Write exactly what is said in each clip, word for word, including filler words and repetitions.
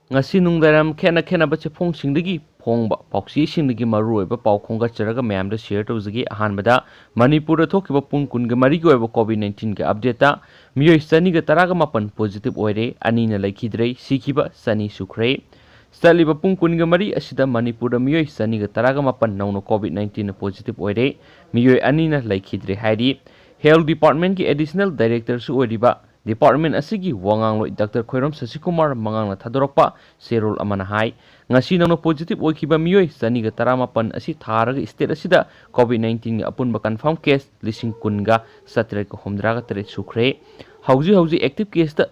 ꯉꯁꯤ ꯅꯨꯡꯗꯥꯡꯋꯥꯏꯔꯝ ꯈꯦꯠꯅ ꯈꯦꯠꯅꯕ ꯆꯦꯐꯣꯡꯁꯤꯡꯗꯒꯤ ꯐꯣꯡꯕ ꯄꯥꯎꯆꯦꯁꯤꯡꯗꯒꯤ ꯃꯔꯨꯑꯣꯏꯕ ꯄꯥꯎ ꯈꯣꯝꯒꯠꯆꯔꯒ ꯃꯌꯥꯝꯗ ꯁꯤꯌꯔ ꯇꯧꯖꯒꯦ꯫ ꯑꯍꯥꯟꯕꯗ ꯃꯅꯤꯄꯨꯔꯗ ꯊꯣꯛꯈꯤꯕ ꯄꯨꯡ ꯀꯨꯟꯒ ꯃꯔꯤꯒꯤ ꯑꯣꯏꯕ ꯀꯣꯚꯤꯗ ꯅꯥꯏꯟꯇꯤꯟꯒꯤ ꯑꯞꯗꯦꯠꯇ ꯃꯤꯑꯣꯏ ꯆꯅꯤꯒ ꯇꯔꯥꯒ ꯃꯥꯄꯟ ꯄꯣꯖꯤꯇꯤꯚ ꯑꯣꯏꯔꯦ, ꯑꯅꯤꯅ ꯂꯩꯈꯤꯗ꯭ꯔꯦ, ꯁꯤꯈꯤꯕ ꯆꯅꯤ ꯁꯨꯈ꯭ꯔꯦ꯫ ꯆꯠꯂꯤꯕ ꯄꯨꯡ ꯀꯨꯟꯒ ꯃꯔꯤ ꯑꯁꯤꯗ ꯃꯅꯤꯄꯨꯔꯗ ꯃꯤꯑꯣꯏ ꯆꯅꯤꯒ ꯇꯔꯥꯒ ꯃꯥꯄꯟ ꯅꯧꯅ ꯀꯣꯚꯤꯗ ꯅꯥꯏꯟꯇꯤꯟꯅ ꯄꯣꯖꯤꯇꯤꯚ ꯑꯣꯏꯔꯦ, ꯃꯤꯑꯣꯏ ꯑꯅꯤꯅ ꯂꯩꯈꯤꯗ꯭ꯔꯦ ꯍꯥꯏꯔꯤ꯫ ꯍꯦꯜꯊ ꯗꯤꯄꯥꯔꯠꯃꯦꯟꯠꯀꯤ ꯑꯦꯗꯤꯁꯅꯦꯜ ꯗꯥꯏꯔꯦꯛꯇꯔꯁꯨ ꯑꯣꯏꯔꯤꯕ ꯗꯤꯄꯥꯔꯠꯃꯦꯟꯠ ꯑꯁꯤꯒꯤ ꯋꯥ ꯉꯥꯡꯂꯣꯏ ꯗꯥꯛꯇꯔ ꯈꯣꯏꯔꯝ ꯁꯁꯤꯀꯨꯃꯥꯔ ꯃꯉꯥꯡꯅ ꯊꯥꯗꯣꯔꯛꯄ ꯆꯦꯔꯣꯜ ꯑꯃꯅ ꯍꯥꯏ, ꯉꯁꯤ ꯅꯧꯅ ꯄꯣꯖꯤꯇꯤꯚ ꯑꯣꯏꯈꯤꯕ ꯃꯤꯑꯣꯏ ꯆꯅꯤꯒ ꯇꯔꯥꯃꯥꯄꯟ ꯑꯁꯤ ꯊꯥꯔꯒ ꯁ꯭ꯇꯦꯠ ꯑꯁꯤꯗ ꯀꯣꯚꯤꯗ ꯅꯥꯏꯟꯇꯤꯟꯒꯤ ꯑꯄꯨꯟꯕ ꯀꯟꯐꯥꯔꯝ ꯀꯦꯁ ꯂꯤꯁꯤꯡ ꯀꯨꯟꯒ ꯆꯥꯇꯔꯦꯠꯀ ꯍꯨꯝꯗ꯭ꯔꯥꯒ ꯇꯔꯦꯠ ꯁꯨꯈ꯭ꯔꯦ꯫ ꯍꯧꯖꯤꯛ ꯍꯧꯖꯤꯛ ꯑꯦꯛꯇꯤꯚ ꯀꯦꯁꯇ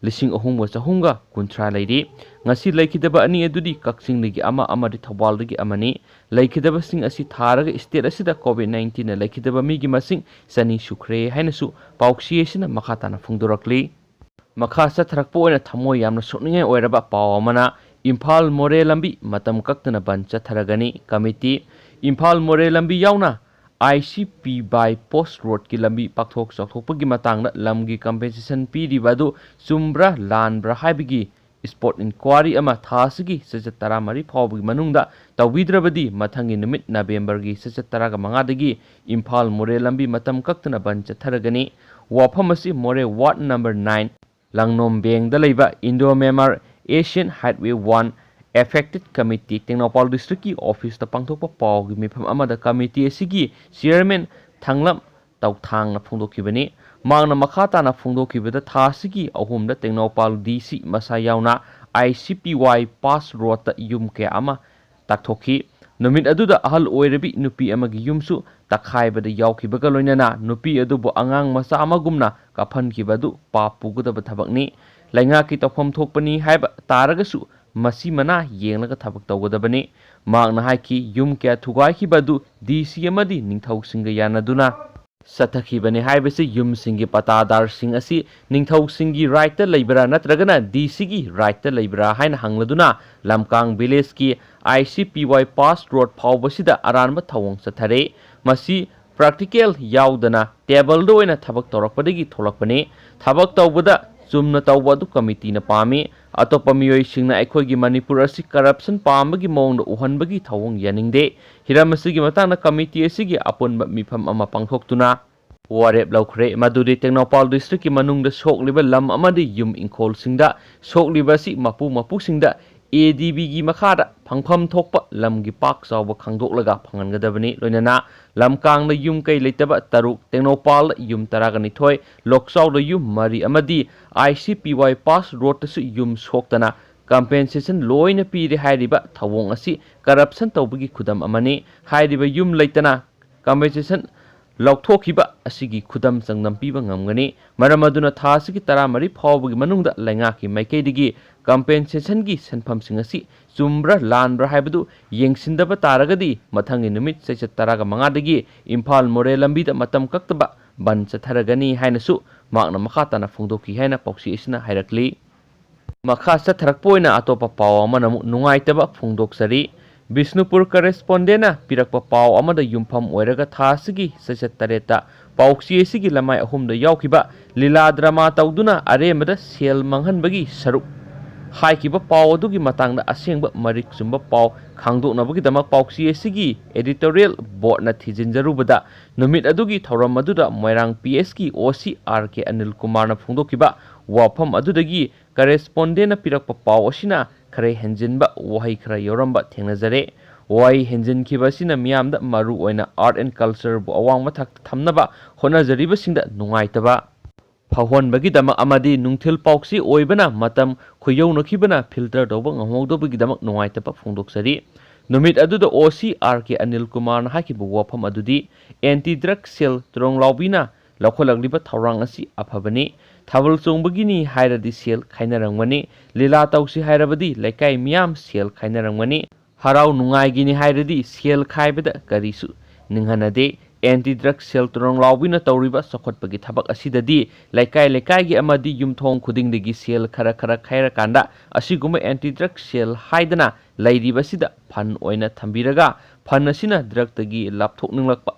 ꯂꯤꯁꯤꯡ ꯑꯍꯨꯝꯒ ꯆꯍꯨꯝꯒ ꯀꯨꯟꯊ꯭ꯔꯥ ꯂꯩꯔꯤ꯫ ꯉꯁꯤ ꯂꯩꯈꯤꯗꯕ ꯑꯅꯤ ꯑꯗꯨꯗꯤ ꯀꯛꯆꯤꯡꯗꯒꯤ ꯑꯃ ꯑꯃꯗꯤ ꯊꯧꯕꯥꯜꯗꯒꯤ ꯑꯃꯅꯤ꯫ ꯂꯩꯈꯤꯗꯕꯁꯤꯡ ꯑꯁꯤ ꯊꯥꯔꯒ ꯁ꯭ꯇꯦꯠ ꯑꯁꯤꯗ ꯀꯣꯚꯤꯗ ꯅꯥꯏꯟꯇꯤꯟꯅ ꯂꯩꯈꯤꯗꯕ ꯃꯤꯒꯤ ꯃꯁꯤꯡ ꯆꯅꯤ ꯁꯨꯈ꯭ꯔꯦ ꯍꯥꯏꯅꯁꯨ ꯄꯥꯎꯆꯦ ꯑꯁꯤꯅ ꯃꯈꯥ ꯇꯥꯅ ꯐꯣꯡꯗꯣꯔꯛꯂꯤ꯫ ꯃꯈꯥ ꯆꯠꯊꯔꯛꯄ ꯑꯣꯏꯅ ꯊꯃꯣꯏ ꯌꯥꯝꯅ ꯁꯣꯛꯅꯤꯡꯉꯥꯏ ꯑꯣꯏꯔꯕ ꯄꯥꯎ ꯑꯃꯅ, ꯏꯝꯐꯥꯜ ꯃꯣꯔꯦ ꯂꯝꯕꯤ ꯃꯇꯝ ꯀꯛꯇꯅ ꯕꯟ ꯆꯠꯊꯔꯒꯅꯤ꯫ ꯀꯃꯤꯇꯤ, ꯏꯝꯐꯥꯜ ꯃꯣꯔꯦ ꯂꯝꯕꯤ ꯌꯥꯎꯅ ꯑꯥꯏ ꯁꯤ ꯄꯤ ꯕꯥꯏ ꯄꯣꯁ ꯔꯣꯗꯀꯤ ꯂꯝꯕꯤ ꯄꯥꯛꯊꯣꯛ ꯆꯥꯎꯊꯣꯛꯄꯒꯤ ꯃꯇꯥꯡꯗ ꯂꯝꯒꯤ ꯀꯝꯄꯦꯟꯁꯦꯁꯟ ꯄꯤꯔꯤꯕ ꯑꯗꯨ ꯆꯨꯝꯕ꯭ꯔꯥ ꯂꯥꯟꯕ꯭ꯔꯥ ꯍꯥꯏꯕꯒꯤ ꯁ꯭ꯄꯣꯠ ꯏꯟꯀ꯭ꯋꯥꯔꯤ ꯑꯃ ꯊꯥ ꯑꯁꯤꯒꯤ ꯆꯩꯆꯠ ꯇꯔꯥꯃꯔꯤ ꯐꯥꯎꯕꯒꯤ ꯃꯅꯨꯡꯗ ꯇꯧꯕꯤꯗ꯭ꯔꯕꯗꯤ ꯃꯊꯪꯒꯤ ꯅꯨꯃꯤꯠ ꯅꯕꯦꯝꯕꯔꯒꯤ ꯆꯩꯆꯠ ꯇꯔꯥꯒ ꯃꯉꯥꯗꯒꯤ ꯏꯝꯐꯥꯜ ꯃꯣꯔꯦ ꯂꯝꯕꯤ ꯃꯇꯝ ꯀꯛꯇꯅ ꯕꯟ ꯆꯠꯊꯔꯒꯅꯤ꯫ ꯋꯥꯐꯝ ꯑꯁꯤ ꯃꯣꯔꯦ ꯋꯥꯔꯗ ꯅꯝꯕꯔ ꯅꯥꯏꯟ, ꯂꯥꯡꯅꯣꯝ ꯕꯦꯡꯗ ꯂꯩꯕ Indo Myanmar Asian highway one affected committee Tengnoupal ꯗꯤꯁꯇ꯭ꯔꯤꯛꯀꯤ ꯑꯣꯐꯤꯁꯇ ꯄꯥꯡꯊꯣꯛꯄ ꯄꯥꯎꯒꯤ ꯃꯤꯐꯝ ꯑꯃꯗ ꯀꯃꯤꯇꯤ ꯑꯁꯤꯒꯤ ꯆꯤꯌꯔꯃꯦꯟ ꯊꯥꯡꯂꯝ ꯇꯧꯊꯥꯡꯅ ꯐꯣꯡꯗꯣꯛꯈꯤꯕꯅꯤ꯫ ꯃꯍꯥꯛꯅ ꯃꯈꯥ ꯇꯥꯅ ꯐꯣꯡꯗꯣꯛꯈꯤꯕꯗ ꯊꯥ ꯑꯁꯤꯒꯤ ꯑꯍꯨꯝꯗ ꯇꯦꯡꯅꯧꯄꯥꯜ ꯗꯤ ꯁꯤ ꯃꯁꯥ ꯌꯥꯎꯅ I C P Y pass ꯔꯣꯗꯇ ꯌꯨꯝ ꯀꯌꯥ ꯑꯃ ꯇꯥꯛꯊꯣꯛꯈꯤ꯫ ꯅꯨꯃꯤꯠ ꯑꯗꯨꯗ ꯑꯍꯜ ꯑꯣꯏꯔꯕꯤ ꯅꯨꯄꯤ ꯑꯃꯒꯤ ꯌꯨꯝꯁꯨ ꯇꯛꯈꯥꯏꯕꯗ ꯌꯥꯎꯈꯤꯕꯒ ꯂꯣꯏꯅꯅ ꯅꯨꯄꯤ ꯑꯗꯨꯕꯨ ꯑꯉꯥꯡ ꯃꯆꯥ ꯑꯃꯒꯨꯝꯅ ꯀꯥꯞꯍꯟꯈꯤꯕ ꯑꯗꯨ ꯄꯥꯞ ꯄꯨꯒꯗꯕ ꯊꯕꯛꯅꯤ꯫ ꯂꯩꯉꯥꯛꯀꯤ ꯇꯧꯐꯝ ꯊꯣꯛꯄꯅꯤ ꯍꯥꯏꯕ ꯇꯥꯔꯒꯁꯨ ꯃꯁꯤ ꯃꯅꯥ ꯌꯦꯡꯂꯒ ꯊꯕꯛ ꯇꯧꯒꯗꯕꯅꯤ꯫ ꯃꯍꯥꯛꯅ ꯍꯥꯏꯈꯤ, ꯌꯨꯝ ꯀꯌꯥ ꯊꯨꯒꯥꯏꯈꯤꯕ ꯑꯗꯨ ꯗꯤ ꯁꯤ ꯑꯃꯗꯤ ꯅꯤꯡꯊꯧꯁꯤꯡꯒ ꯌꯥꯅꯗꯨꯅ ꯆꯠꯊꯈꯤꯕꯅꯤ ꯍꯥꯏꯕꯁꯤ ꯌꯨꯝꯁꯤꯡꯒꯤ ꯄꯇꯥꯗꯥꯔꯁꯤꯡ ꯑꯁꯤ ꯅꯤꯡꯊꯧꯁꯤꯡꯒꯤ ꯔꯥꯏꯠꯇ ꯂꯩꯕ꯭ꯔꯥ ꯅꯠꯇ꯭ꯔꯒꯅ ꯗꯤ ꯁꯤꯒꯤ ꯔꯥꯏꯠꯇ ꯂꯩꯕ꯭ꯔꯥ ꯍꯥꯏꯅ ꯍꯪꯂꯗꯨꯅ ꯂꯝꯀꯥꯡ ꯚꯤꯂꯦꯖꯀꯤ I C P Y pass road ꯐꯥꯎꯕꯁꯤꯗ ꯑꯔꯥꯟꯕ ꯊꯧꯑꯣꯡ ꯆꯠꯊꯔꯦ꯫ ꯃꯁꯤ ꯄ꯭ꯔꯥꯛꯇꯤꯀꯦꯜ ꯌꯥꯎꯗꯅ ꯇꯦꯕꯜꯗ ꯑꯣꯏꯅ ꯊꯕꯛ ꯇꯧꯔꯛꯄꯗꯒꯤ ꯊꯣꯛꯂꯛꯄꯅꯤ꯫ ꯊꯕꯛ ꯇꯧꯕꯗ ꯆꯨꯝꯅ ꯇꯧꯕ ꯑꯗꯨ ꯀꯃꯤꯇꯤꯅ ꯄꯥꯝꯃꯤ꯫ ꯑꯇꯣꯞꯄ ꯃꯤꯑꯣꯏꯁꯤꯡꯅ ꯑꯩꯈꯣꯏꯒꯤ ꯃꯅꯤꯄꯨꯔ ꯑꯁꯤ ꯀꯔꯞꯁꯟ ꯄꯥꯝꯕꯒꯤ ꯃꯑꯣꯡꯗ ꯎꯍꯟꯕꯒꯤ ꯊꯧꯑꯣꯡ ꯌꯥꯅꯤꯡꯗꯦ꯫ ꯍꯤꯔꯝ ꯑꯁꯤꯒꯤ ꯃꯇꯥꯡꯗ ꯀꯃꯤꯇꯤ ꯑꯁꯤꯒꯤ ꯑꯄꯨꯟꯕ ꯃꯤꯐꯝ ꯑꯃ ꯄꯥꯡꯊꯣꯛꯇꯨꯅ ꯋꯥꯔꯦꯞ ꯂꯧꯈ꯭ꯔꯦ꯫ ꯃꯗꯨꯗꯤ ꯇꯦꯡꯅꯧꯄꯥꯜ ꯗꯤꯁꯇ꯭ꯔꯤꯛꯀꯤ ꯃꯅꯨꯡꯗ ꯁꯣꯛꯂꯤꯕ ꯂꯝ ꯑꯃꯗꯤ ꯌꯨꯝ ꯏꯪꯈꯣꯜꯁꯤꯡꯗ ꯁꯣꯛꯂꯤꯕ ꯑꯁꯤ ꯃꯄꯨ ꯃꯄꯨꯁꯤꯡꯗ ꯑꯦ ꯗꯤ ꯕꯤꯒꯤ ꯃꯈꯥꯗ ꯐꯪꯐꯝ ꯊꯣꯛꯄ ꯂꯝꯒꯤ ꯄꯥꯛ ꯆꯥꯎꯕ ꯈꯪꯗꯣꯛꯂꯒ ꯐꯪꯍꯟꯒꯗꯕꯅꯤ꯫ ꯂꯣꯏꯅꯅ ꯂꯝꯀꯥꯡꯗ ꯌꯨꯝ ꯀꯩ ꯂꯩꯇꯕ ꯇꯔꯨꯛ, ꯇꯦꯡꯅꯧꯄꯥꯜꯗ ꯌꯨꯝ ꯇꯔꯥꯒ ꯅꯤꯊꯣꯏ, ꯂꯣꯛꯆꯥꯎꯗ ꯌꯨꯝ ꯃꯔꯤ ꯑꯃꯗꯤ I C P Y pass ꯔꯣꯗꯇꯁꯨ ꯌꯨꯝ ꯁꯣꯛꯇꯅ ꯀꯝꯄꯦꯟꯁꯦꯁꯟ ꯂꯣꯏꯅ ꯄꯤꯔꯦ ꯍꯥꯏꯔꯤꯕ ꯊꯧꯑꯣꯡ ꯑꯁꯤ ꯀꯔꯞꯁꯟ ꯇꯧꯕꯒꯤ ꯈꯨꯗꯝ ꯑꯃꯅꯤ꯫ ꯍꯥꯏꯔꯤꯕ ꯌꯨꯝ ꯂꯩꯇꯅ ꯀꯝꯄꯦꯟꯁꯦꯁꯟ ꯂꯧꯊꯣꯛꯈꯤꯕ ꯑꯁꯤꯒꯤ ꯈꯨꯗꯝ ꯆꯥꯡꯗꯝ ꯄꯤꯕ ꯉꯝꯒꯅꯤ꯫ ꯃꯔꯝ ꯑꯗꯨꯅ ꯊꯥ ꯑꯁꯤꯒꯤ ꯇꯔꯥꯃꯔꯤ ꯐꯥꯎꯕꯒꯤ ꯃꯅꯨꯡꯗ ꯂꯩꯉꯥꯛꯀꯤ ꯃꯥꯏꯀꯩꯗꯒꯤ ꯀꯝꯄꯦꯟꯁꯦꯁꯟꯒꯤ ꯁꯦꯟꯐꯝꯁꯤꯡ ꯑꯁꯤ ꯆꯨꯝꯕ꯭ꯔꯥ ꯂꯥꯟꯕ꯭ꯔꯥ ꯍꯥꯏꯕꯗꯨ ꯌꯦꯡꯁꯤꯟꯗꯕ ꯇꯥꯔꯒꯗꯤ ꯃꯊꯪꯒꯤ ꯅꯨꯃꯤꯠ ꯆꯩꯆꯠ ꯇꯔꯥꯒ ꯃꯉꯥꯗꯒꯤ ꯏꯝꯐꯥꯜ ꯃꯣꯔꯦ ꯂꯝꯕꯤꯗ ꯃꯇꯝ ꯀꯛꯇꯕ ꯕꯟ ꯆꯠꯊꯔꯒꯅꯤ ꯍꯥꯏꯅꯁꯨ ꯃꯍꯥꯛꯅ ꯃꯈꯥ ꯇꯥꯅ ꯐꯣꯡꯗꯣꯛꯈꯤ ꯍꯥꯏꯅ ꯄꯥꯎꯆꯦ ꯑꯁꯤꯅ ꯍꯥꯏꯔꯛꯂꯤ꯫ ꯃꯈꯥ ꯆꯠꯊꯔꯛꯄ ꯑꯣꯏꯅ ꯑꯇꯣꯞꯄ ꯄꯥꯎ ꯑꯃꯅ ꯑꯃꯨꯛ ꯅꯨꯡꯉꯥꯏꯇꯕ ꯐꯣꯡꯗꯣꯛꯆꯔꯤ꯫ ꯕꯤꯁꯅꯨꯄꯨꯔ ꯀꯔꯦꯁꯄꯣꯟꯗꯦꯟꯅ ꯄꯤꯔꯛꯄ ꯄꯥꯎ ꯑꯃꯗ ꯌꯨꯝꯐꯝ ꯑꯣꯏꯔꯒ ꯊꯥ ꯑꯁꯤꯒꯤ ꯆꯩꯆꯠ ꯇꯔꯦꯠꯇ ꯄꯥꯎꯆꯦ ꯑꯁꯤꯒꯤ ꯂꯃꯥꯏ ꯑꯍꯨꯝꯗ ꯌꯥꯎꯈꯤꯕ ꯂꯤꯂꯥ ꯗ꯭ꯔꯃꯥ ꯇꯧꯗꯨꯅ ꯑꯔꯦꯝꯕꯗ ꯁꯦꯜ ꯃꯥꯡꯍꯟꯕꯒꯤ ꯁꯔꯨꯛ ꯍꯥꯏꯈꯤꯕ ꯄꯥꯎ ꯑꯗꯨꯒꯤ ꯃꯇꯥꯡꯗ ꯑꯁꯦꯡꯕ ꯃꯔꯤꯛ ꯆꯨꯝꯕ ꯄꯥꯎ ꯈꯪꯗꯣꯛꯅꯕꯒꯤꯗꯃꯛ ꯄꯥꯎꯆꯦ ꯑꯁꯤꯒꯤ ꯑꯦꯗꯤꯇꯣꯔꯤꯌꯦꯜ ꯕꯣꯔꯗꯅ ꯊꯤꯖꯤꯟꯖꯔꯨꯕꯗ ꯅꯨꯃꯤꯠ ꯑꯗꯨꯒꯤ ꯊꯧꯔꯝ ꯑꯗꯨꯗ ꯃꯣꯏꯔꯥꯡ ꯄꯤ ꯑꯦꯁꯀꯤ ꯑꯣ ꯁꯤ ꯑꯥꯔ ꯀꯦ ꯑꯅꯤꯜ ꯀꯨꯃꯥꯔꯅ ꯐꯣꯡꯗꯣꯛꯈꯤꯕ ꯋꯥꯐꯝ ꯑꯗꯨꯗꯒꯤ ꯀꯔꯦꯁꯄꯣꯟꯗꯦꯟꯅ ꯄꯤꯔꯛꯄ ꯄꯥꯎ ꯑꯁꯤꯅ ꯈꯔ ꯍꯦꯟꯖꯤꯟꯕ ꯋꯥꯍꯩ ꯈꯔ ꯌꯥꯎꯔꯝꯕ ꯊꯦꯡꯅꯖꯔꯦ꯫ ꯋꯥꯍꯩ ꯍꯦꯟꯖꯤꯟꯈꯤꯕ ꯑꯁꯤꯅ ꯃꯤꯌꯥꯝꯗ ꯃꯔꯨ ꯑꯣꯏꯅ ꯑꯥꯔꯠ ꯑꯦꯟ ꯀꯜꯆꯔꯕꯨ ꯑꯋꯥꯡꯕ ꯊꯥꯛꯇ ꯊꯝꯅꯕ ꯍꯣꯠꯅꯖꯔꯤꯕꯁꯤꯡꯗ ꯅꯨꯡꯉꯥꯏꯇꯕ ꯐꯥꯎꯍꯟꯕꯒꯤꯗꯃꯛ ꯑꯃꯗꯤ ꯅꯨꯡꯊꯤꯜ ꯄꯥꯎꯆꯦ ꯑꯣꯏꯕꯅ ꯃꯇꯝ ꯈꯨꯌꯧꯅꯈꯤꯕꯅ ꯐꯤꯜꯇꯔ ꯇꯧꯕ ꯉꯝꯍꯧꯗꯕꯒꯤꯗꯃꯛ ꯅꯨꯡꯉꯥꯏꯇꯕ ꯐꯣꯡꯗꯣꯛꯆꯔꯤ꯫ ꯅꯨꯃꯤꯠ ꯑꯗꯨꯗ ꯑꯣ ꯁꯤ ꯑꯥꯔ ꯀꯦ ꯑꯅꯤꯜ ꯀꯨꯃꯥꯔꯅ ꯍꯥꯏꯈꯤꯕ ꯋꯥꯐꯝ ꯑꯗꯨꯗꯤ ꯑꯦꯟꯇꯤ ꯗ꯭ꯔꯒ ꯁꯦꯜ ꯇꯨꯔꯣꯡꯂꯥꯎꯕꯤꯅ ꯂꯧꯈꯠꯂꯛꯂꯤꯕ ꯊꯧꯔꯥꯡ ꯑꯁꯤ ꯑꯐꯕꯅꯤ꯫ ꯊꯥꯕꯜ ꯆꯣꯡꯕꯒꯤꯅꯤ ꯍꯥꯏꯔꯗꯤ ꯁꯦꯜ ꯈꯥꯏꯅꯔꯝꯒꯅꯤ꯫ ꯂꯤꯂꯥ ꯇꯧꯁꯤ ꯍꯥꯏꯔꯕꯗꯤ ꯂꯩꯀꯥꯏ ꯃꯤꯌꯥꯝ ꯁꯦꯜ ꯈꯥꯏꯅꯔꯝꯒꯅꯤ꯫ ꯍꯔꯥꯎ ꯅꯨꯡꯉꯥꯏꯒꯤꯅꯤ ꯍꯥꯏꯔꯗꯤ ꯁꯦꯜ ꯈꯥꯏꯕꯗ ꯀꯔꯤꯁꯨ ꯅꯤꯡꯍꯟꯅꯗꯦ꯫ ꯑꯦꯟꯇꯤ ꯗ꯭ꯔꯒ ꯁꯦꯜ ꯇꯨꯔꯣꯡꯂꯥꯎꯕꯤꯅ ꯇꯧꯔꯤꯕ ꯆꯥꯎꯈꯠꯄꯒꯤ ꯊꯕꯛ ꯑꯁꯤꯗꯗꯤ ꯂꯩꯀꯥꯏ ꯂꯩꯀꯥꯏꯒꯤ ꯑꯃꯗꯤ ꯌꯨꯝꯊꯣꯡ ꯈꯨꯗꯤꯡꯗꯒꯤ ꯁꯦꯜ ꯈꯔ ꯈꯔ ꯈꯥꯏꯔꯀꯥꯟꯗ ꯑꯁꯤꯒꯨꯝꯕ ꯑꯦꯟꯇꯤ ꯗ꯭ꯔꯒ ꯁꯦꯜ ꯍꯥꯏꯗꯅ ꯂꯩꯔꯤꯕꯁꯤꯗ ꯐꯟ ꯑꯣꯏꯅ ꯊꯝꯕꯤꯔꯒ ꯐꯟ ꯑꯁꯤꯅ ꯗ꯭ꯔꯒꯇꯒꯤ ꯂꯥꯞꯊꯣꯛꯅꯤꯡꯂꯛꯄ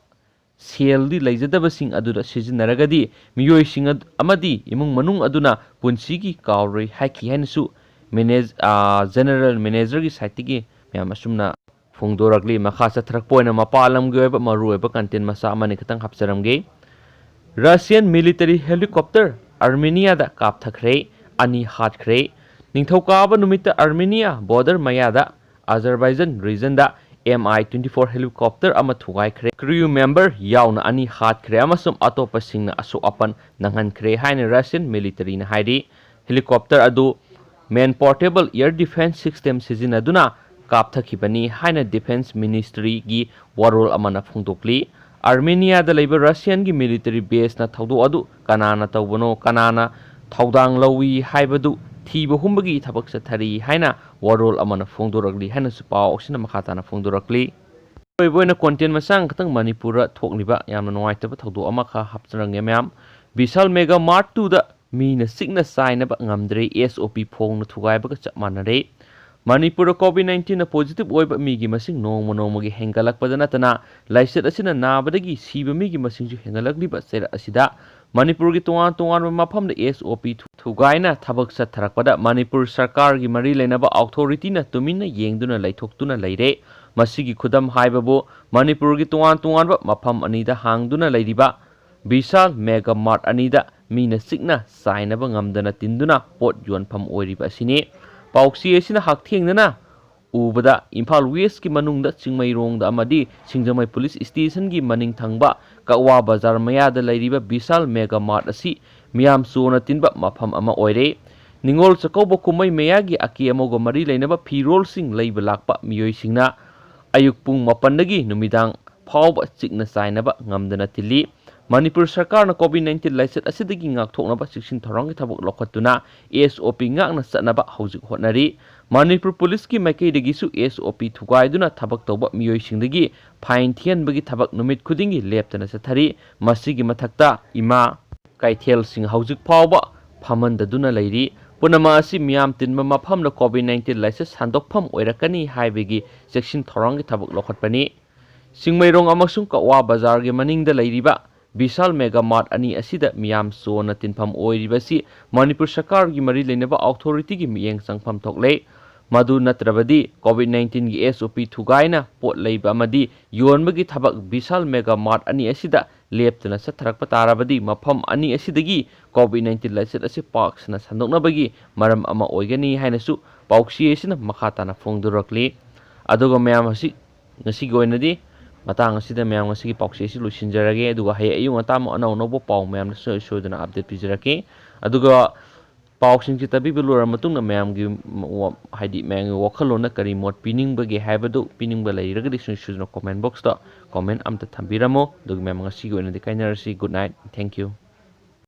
ꯁꯦꯜꯗꯤ ꯂꯩꯖꯗꯕꯁꯤꯡ ꯑꯗꯨꯗ ꯁꯤꯖꯤꯟꯅꯔꯒꯗꯤ ꯃꯤꯑꯣꯏꯁꯤꯡ ꯑꯗ-, ꯑꯃꯗꯤ ꯏꯃꯨꯡ ꯃꯅꯨꯡ ꯑꯗꯨꯅ ꯄꯨꯟꯁꯤꯒꯤ ꯀꯥꯎꯔꯣꯏ ꯍꯥꯏꯈꯤ ꯍꯥꯏꯅꯁꯨ ꯃꯦꯅꯦꯖ-, ꯑꯥ, ꯖꯦꯅꯔꯦꯜ ꯃꯦꯅꯦꯖꯔꯒꯤ ꯁꯥꯏꯠꯇꯒꯤ ꯃꯌꯥꯝ ꯑꯁꯨꯝꯅ ꯐꯣꯡꯗꯣꯔꯛꯂꯤ꯫ ꯃꯈꯥ ꯆꯠꯊꯔꯛꯄ ꯑꯣꯏꯅ ꯃꯄꯥꯟ ꯂꯝꯒꯤ ꯑꯣꯏꯕ ꯃꯔꯨꯑꯣꯏꯕ ꯀꯟꯇꯦꯟ ꯃꯆꯥ ꯑꯃꯅꯤ ꯈꯛꯇꯪ ꯍꯥꯞꯆꯔꯝꯒꯦ꯫ ꯔꯁꯤꯌꯟ ꯃꯤꯂꯤꯇꯔꯤ ꯍꯦꯂꯤꯀꯣꯞꯇꯔ ꯑꯥꯔꯃꯦꯅꯤꯌꯥꯗ ꯀꯥꯞꯊꯈ꯭ꯔꯦ, ꯑꯅꯤ ꯍꯥꯠꯈ꯭ꯔꯦ꯫ ꯅꯤꯡꯊꯧꯀꯥꯕ ꯅꯨꯃꯤꯠꯇ ꯑꯥꯔꯃꯦꯅꯤꯌꯥ ꯕꯣꯔꯗꯔ ꯃꯌꯥꯗ ꯑꯖꯔꯕꯥꯏꯖꯟ ꯔꯤꯖꯟꯗ ꯑꯦꯝ ꯑꯥꯏ ꯇ꯭ꯋꯦꯟꯇꯤ ꯐꯣꯔ ꯍꯦꯂꯤꯀꯣꯞꯇꯔ ꯑꯃ ꯊꯨꯒꯥꯏꯈ꯭ꯔꯦ꯫ ꯀ꯭ꯔꯤꯌꯨ ꯃꯦꯝꯕꯔ ꯌꯥꯎꯅ ꯑꯅꯤ ꯍꯥꯠꯈ꯭ꯔꯦ ꯑꯃꯁꯨꯡ ꯑꯇꯣꯞꯄꯁꯤꯡꯅ ꯑꯁꯣꯛ ꯑꯄꯟ ꯅꯪꯍꯟꯈ꯭ꯔꯦ ꯍꯥꯏꯅ ꯔꯁꯤꯌꯟ ꯃꯤꯂꯤꯇꯔꯤꯅ ꯍꯥꯏꯔꯤ꯫ ꯍꯦꯂꯤꯀꯣꯞꯇꯔ ꯑꯗꯨ ꯃꯦꯟ ꯄꯣꯔꯇꯦꯕꯜ ꯑꯦꯌꯔ ꯗꯤꯐꯦꯟꯁ ꯁꯤꯁꯇꯦꯝ ꯁꯤꯖꯤꯟꯅꯗꯨꯅ ꯀꯥꯞꯊꯈꯤꯕꯅꯤ ꯍꯥꯏꯅ ꯗꯤꯐꯦꯟꯁ ꯃꯤꯅꯤꯁꯇ꯭ꯔꯤꯒꯤ ꯋꯥꯔꯣꯜ ꯑꯃꯅ ꯐꯣꯡꯗꯣꯛꯂꯤ꯫ ꯑꯥꯔꯃꯦꯅꯤꯌꯥꯗ ꯂꯩꯕ ꯔꯁꯤꯌꯟꯒꯤ ꯃꯤꯂꯤꯇꯔꯤ ꯕꯦꯁꯅ ꯊꯧꯗꯣꯛ ꯑꯗꯨ ꯀꯅꯥꯅ ꯇꯧꯕꯅꯣ, ꯀꯅꯥꯅ ꯊꯧꯗꯥꯡ ꯂꯧꯏ ꯍꯥꯏꯕꯗꯨ ꯊꯤꯕ ꯍꯨꯝꯕꯒꯤ ꯊꯕꯛ ꯆꯠꯊꯔꯤ ꯍꯥꯏꯅ ꯋꯥꯔꯣꯜ ꯑꯃꯅ ꯐꯣꯡꯗꯣꯔꯛꯂꯤ ꯍꯥꯏꯅꯁꯨ ꯄꯥꯎ ꯑꯁꯤꯅ ꯃꯈꯥ ꯇꯥꯅ ꯐꯣꯡꯗꯣꯔꯛꯂꯤ꯫ ꯑꯔꯣꯏꯕ ꯑꯣꯏꯅ ꯀꯣꯟꯇꯦꯟ ꯃꯆꯥ ꯑꯃꯈꯛꯇꯪ ꯃꯅꯤꯄꯨꯔꯗ ꯊꯣꯛꯂꯤꯕ ꯌꯥꯝꯅ ꯅꯨꯡꯉꯥꯏꯇꯕ ꯊꯧꯗꯣꯛ ꯑꯃꯈꯛ ꯍꯥꯞꯆꯔꯝꯒꯦ ꯃꯌꯥꯝ꯫ ꯕꯤꯁꯥꯜ ꯃꯦꯒꯥ ꯃꯥꯔꯠ ꯇꯨꯗ ꯃꯤꯅ ꯆꯤꯛꯅ ꯆꯥꯏꯅꯕ ꯉꯝꯗ꯭ꯔꯦ, ꯑꯦꯁ ꯑꯣ ꯄꯤ ꯐꯣꯡꯅ ꯊꯨꯒꯥꯏꯕꯒ ꯆꯞ ꯃꯥꯟꯅꯔꯦ꯫ ꯃꯅꯤꯄꯨꯔꯗ ꯀꯣꯚꯤꯗ ꯅꯥꯏꯟꯇꯤꯟꯅ ꯄꯣꯖꯤꯇꯤꯚ ꯑꯣꯏꯕ ꯃꯤꯒꯤ ꯃꯁꯤꯡ ꯅꯣꯡꯃ ꯅꯣꯡꯃꯒꯤ ꯍꯦꯟꯒꯠꯂꯛꯄꯗ ꯅꯠꯇꯅ ꯂꯥꯏꯆꯠ ꯑꯁꯤꯅ ꯅꯥꯕꯗꯒꯤ ꯁꯤꯕ ꯃꯤꯒꯤ ꯃꯁꯤꯡꯁꯨ ꯍꯦꯟꯒꯠꯂꯛꯂꯤꯕ ꯆꯩꯔꯛ ꯑꯁꯤꯗ ꯃꯅꯤꯄꯨꯔꯒꯤ ꯇꯣꯉꯥꯟ ꯇꯣꯉꯥꯟꯕ ꯃꯐꯝꯗ ꯑꯦꯁ ꯑꯣ ꯄꯤ ꯊꯨꯒꯥꯏꯅ ꯊꯕꯛ ꯆꯠꯊꯔꯛꯄꯗ ꯃꯅꯤꯄꯨꯔ ꯁꯔꯀꯥꯔꯒꯤ ꯃꯔꯤ ꯂꯩꯅꯕ ꯑꯣꯊꯣꯔꯤꯇꯤꯅ ꯇꯨꯃꯤꯟꯅ ꯌꯦꯡꯗꯨꯅ ꯂꯩꯊꯣꯛꯇꯨꯅ ꯂꯩꯔꯦ꯫ ꯃꯁꯤꯒꯤ ꯈꯨꯗꯝ ꯍꯥꯏꯕꯕꯨ ꯃꯅꯤꯄꯨꯔꯒꯤ ꯇꯣꯉꯥꯟ ꯇꯣꯉꯥꯟꯕ ꯃꯐꯝ ꯑꯅꯤꯗ ꯍꯥꯡꯗꯨꯅ ꯂꯩꯔꯤꯕ ꯕꯤꯁꯥꯜ ꯃꯦꯒꯥ ꯃꯥꯔꯠ ꯑꯅꯤꯗ ꯃꯤꯅ ꯆꯤꯛꯅ ꯆꯥꯏꯅꯕ ꯉꯝꯗꯅ ꯇꯤꯟꯗꯨꯅ ꯄꯣꯠ ꯌꯣꯟꯐꯝ ꯑꯣꯏꯔꯤꯕ ꯑꯁꯤꯅꯤ꯫ ꯄꯥꯎꯆꯦ ꯑꯁꯤꯅ ꯍꯛꯊꯦꯡꯅꯅ ꯎꯕꯗ ꯏꯝꯐꯥꯜ ꯋꯦꯁꯀꯤ ꯃꯅꯨꯡꯗ ꯆꯤꯡꯃꯩꯔꯣꯡꯗ ꯑꯃꯗꯤ ꯁꯤꯡꯖꯃꯩ ꯄꯨꯂꯤꯁ ꯁ꯭ꯇꯦꯁꯟꯒꯤ ꯃꯅꯤꯡ ꯊꯪꯕ ꯀꯛꯋꯥ ꯕꯖꯥꯔ ꯃꯌꯥꯗ ꯂꯩꯔꯤꯕ ꯕꯤꯁꯥꯜ ꯃꯦꯒꯥ ꯃꯥꯔꯠ ꯑꯁꯤ ꯃꯤꯌꯥꯝ ꯆꯣꯅ ꯇꯤꯟꯕ ꯃꯐꯝ ꯑꯃ ꯑꯣꯏꯔꯦ꯫ ꯅꯤꯉꯣꯜ ꯆꯥꯛꯀꯧꯕ ꯀꯨꯝꯍꯩ ꯃꯌꯥꯒꯤ ꯑꯀꯦ ꯑꯃꯧꯒ ꯃꯔꯤ ꯂꯩꯅꯕ ꯐꯤꯔꯣꯜꯁꯤꯡ ꯂꯩꯕ ꯂꯥꯛꯄ ꯃꯤꯑꯣꯏꯁꯤꯡꯅ ꯑꯌꯨꯛ ꯄꯨꯡ ꯃꯥꯄꯟꯗꯒꯤ ꯅꯨꯃꯤꯗꯥꯡ ꯐꯥꯎꯕ ꯆꯤꯛꯅ ꯆꯥꯏꯅꯕ ꯉꯝꯗꯅ ꯇꯤꯜꯂꯤ꯫ ꯃꯅꯤꯄꯨꯔ ꯁꯔꯀꯥꯔꯅ ꯀꯣꯚꯤꯗ ꯅꯥꯏꯟꯇꯤꯟ ꯂꯥꯏꯆꯠ ꯑꯁꯤꯗꯒꯤ ꯉꯥꯛꯊꯣꯛꯅꯕ ꯆꯦꯛꯁꯤꯟ ꯊꯧꯔꯥꯡꯒꯤ ꯊꯕꯛ ꯂꯧꯈꯠꯇꯨꯅ ꯑꯦꯁ ꯑꯣ ꯄꯤ ꯉꯥꯛꯅ ꯆꯠꯅꯕ ꯍꯧꯖꯤꯛ ꯍꯣꯠꯅꯔꯤ꯫ ꯃꯅꯤꯄꯨꯔ ꯄꯨꯂꯤꯁꯀꯤ ꯃꯥꯏꯀꯩꯗꯒꯤꯁꯨ ꯑꯦꯁ ꯑꯣ ꯄꯤ ꯊꯨꯒꯥꯏꯗꯨꯅ ꯊꯕꯛ ꯇꯧꯕ ꯃꯤꯑꯣꯏꯁꯤꯡꯗꯒꯤ ꯐꯥꯏꯟ ꯊꯤꯍꯟꯕꯒꯤ ꯊꯕꯛ ꯅꯨꯃꯤꯠ ꯈꯨꯗꯤꯡꯒꯤ ꯂꯦꯞꯇꯅ ꯆꯠꯊꯔꯤ꯫ ꯃꯁꯤꯒꯤ ꯃꯊꯛꯇ ꯏꯃꯥ ꯀꯩꯊꯦꯜꯁꯤꯡ ꯍꯧꯖꯤꯛ ꯐꯥꯎꯕ ꯐꯝꯍꯟꯗꯗꯨꯅ ꯂꯩꯔꯤ꯫ ꯄꯨꯝꯅꯃꯛ ꯑꯁꯤ ꯃꯤꯌꯥꯝ ꯇꯤꯟꯕ ꯃꯐꯝꯗ ꯀꯣꯚꯤꯗ ꯅꯥꯏꯟꯇꯤꯟ ꯂꯥꯏꯆꯠ ꯁꯟꯗꯣꯛꯐꯝ ꯑꯣꯏꯔꯛꯀꯅꯤ ꯍꯥꯏꯕꯒꯤ ꯆꯦꯛꯁꯤꯟ ꯊꯧꯔꯥꯡꯒꯤ ꯊꯕꯛ ꯂꯧꯈꯠꯄꯅꯤ꯫ ꯆꯤꯡꯃꯩꯔꯣꯡ ꯑꯃꯁꯨꯡ ꯀꯛꯋꯥ ꯕꯖꯥꯔꯒꯤ ꯃꯅꯤꯡꯗ ꯂꯩꯔꯤꯕ ꯕꯤꯁꯥꯜ ꯃꯦꯒꯥ ꯃꯥꯔꯠ ꯑꯅꯤ ꯑꯁꯤꯗ ꯃꯤꯌꯥꯝ ꯆꯣꯟꯅ ꯇꯤꯟꯐꯝ ꯑꯣꯏꯔꯤꯕ ꯑꯁꯤ ꯃꯅꯤꯄꯨꯔ ꯁꯔꯀꯥꯔꯒꯤ ꯃꯔꯤ ꯂꯩꯅꯕ ꯑꯣꯊꯣꯔꯤꯇꯤꯒꯤ ꯃꯤꯠꯌꯦꯡ ꯆꯪꯐꯝ ꯊꯣꯛꯂꯦ꯫ ꯃꯗꯨ ꯅꯠꯇ꯭ꯔꯕꯗꯤ COVID nineteen ꯒꯤ SOP ꯊꯨꯒꯥꯏꯅ ꯄꯣꯠ ꯂꯩꯕ ꯑꯃꯗꯤ ꯌꯣꯟꯕꯒꯤ ꯊꯕꯛ ꯕꯤꯁꯥꯜ ꯃꯦꯒꯥ ꯃꯥꯔꯠ ꯑꯅꯤ ꯑꯁꯤꯗ ꯂꯦꯞꯇꯅ ꯆꯠꯊꯔꯛꯄ ꯇꯥꯔꯕꯗꯤ ꯃꯐꯝ ꯑꯅꯤ ꯑꯁꯤꯗꯒꯤ COVID nineteen ꯂꯥꯏꯆꯠ ꯑꯁꯤ ꯄꯥꯛ ꯁꯟꯅ ꯁꯟꯗꯣꯛꯅꯕꯒꯤ ꯃꯔꯝ ꯑꯃ ꯑꯣꯏꯒꯅꯤ ꯍꯥꯏꯅꯁꯨ ꯄꯥꯎꯆꯦ ꯑꯁꯤꯅ ꯃꯈꯥ ꯇꯥꯅ ꯐꯣꯡꯗꯣꯔꯛꯂꯤ꯫ ꯑꯗꯨꯒ ꯃꯌꯥꯝ ꯑꯁꯤ ꯉꯁꯤꯒꯤ ꯑꯣꯏꯅꯗꯤ ꯃꯇꯥꯡ ꯑꯁꯤꯗ ꯃꯌꯥꯝ ꯉꯁꯤꯒꯤ ꯄꯥꯎꯆꯦ ꯑꯁꯤ ꯂꯣꯏꯁꯤꯟꯖꯔꯒꯦ꯫ ꯑꯗꯨꯒ ꯍꯌꯦꯡ ꯑꯌꯨꯛ ꯉꯟꯇꯥ ꯑꯃꯨꯛ ꯑꯅꯧ ꯑꯅꯧꯕ ꯄꯥꯎ ꯃꯌꯥꯝꯅ ꯁꯣꯏ ꯁꯣꯏꯗꯅ ꯑꯞꯗꯦꯠ ꯄꯤꯖꯔꯛꯀꯦ꯫ ꯑꯗꯨꯒ ꯄꯥꯎꯁꯤꯡꯁꯤ ꯇꯥꯕꯤꯕ ꯂꯣꯏꯔꯕ ꯃꯇꯨꯡꯗ ꯃꯌꯥꯝꯒꯤ ꯋꯥ-, ꯍꯥꯏꯗꯤ ꯃꯌꯥꯝꯒꯤ ꯋꯥꯈꯜꯂꯣꯟꯗ ꯀꯔꯤ ꯃꯣꯠ ꯄꯤꯅꯤꯡꯕꯒꯦ ꯍꯥꯏꯕꯗꯨ ꯄꯤꯅꯤꯡꯕ ꯂꯩꯔꯒꯗꯤ ꯁꯣꯏ ꯁꯣꯏꯗꯅ ꯀꯣꯃꯦꯟ ꯕꯣꯛꯁꯇ ꯀꯣꯃꯦꯟ ꯑꯝꯇ ꯊꯝꯕꯤꯔꯝꯃꯣ꯫ ꯑꯗꯨꯒ ꯃꯌꯥꯝ ꯉꯁꯤꯒꯤ ꯑꯣꯏꯅꯗꯤ ꯀꯥꯏꯅꯔꯁꯤ꯫ Good night. Thank you.